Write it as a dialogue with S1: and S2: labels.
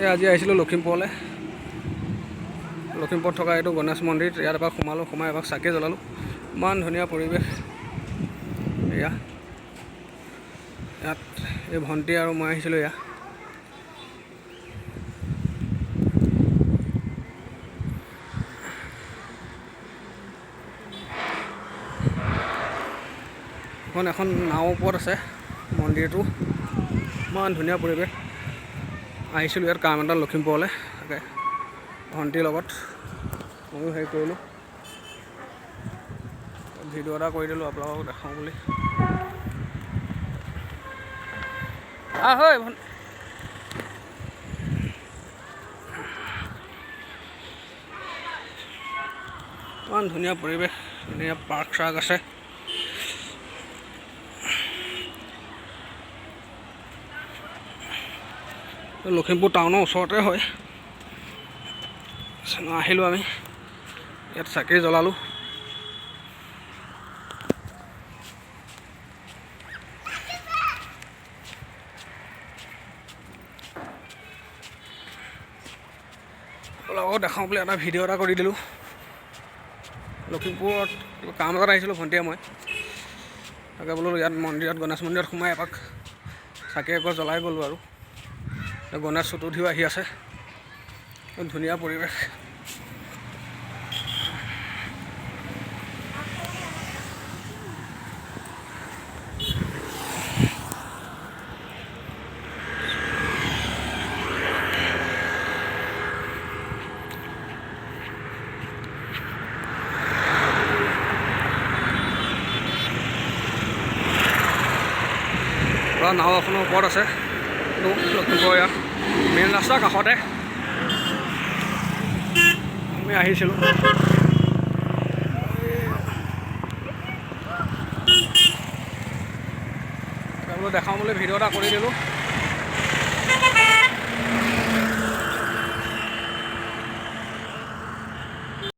S1: এই আজি আহিছিলোঁ লখিমপুৰলৈ। লখিমপুৰত থকা এইটো গণেশ মন্দিৰ, ইয়াত এপাক সোমালোঁ, সোমাই এপাক চাকি জ্বলালোঁ। ইমান ধুনীয়া পৰিৱেশ। এয়া ইয়াত এই ভণ্টি আৰু মই আহিছিলোঁ। এয়া এখন এখন নাৱৰ ওপৰত আছে মন্দিৰটো। ইমান ধুনীয়া পৰিৱেশ। আহিছিলোঁ ইয়াত কাম এটা লখিমপুৰলৈ, তাকে ভণ্টিৰ লগত ময়ো হেৰি কৰিলোঁ, ভিডিঅ' এটা কৰি দিলোঁ আপোনালোকক দেখাওঁ বুলি। আহ হয়, ইমান ধুনীয়া পৰিৱেশ, ধুনীয়া পাৰ্ক চাৰ্ক আছে। লখিমপুৰ টাউনৰ ওচৰতে হয়। আহিলোঁ আমি ইয়াত চাকি জ্বলালোঁ। আপোনালোকক দেখাওঁ বুলি এটা ভিডিঅ' এটা কৰি দিলোঁ। লখিমপুৰত কাম এটাত আহিছিলোঁ ভণ্টিয়ে মই, তাকে বোলো ইয়াত মন্দিৰত, গণেশ মন্দিৰত সোমাই এপাক চাকি এগছ জ্বলাই গ'লোঁ। আৰু গণেশ চতুৰ্থীও আহি আছে, ধুনীয়া পৰিৱেশ। নাও এখনৰ ওপৰত আছে লখিমপুৰ, ইয়াত মেইন ৰাস্তাৰ কাষতে আমি আহিছিলোঁ। বোলো দেখাওঁ বুলি ভিডিঅ' এটা কৰি দিলোঁ।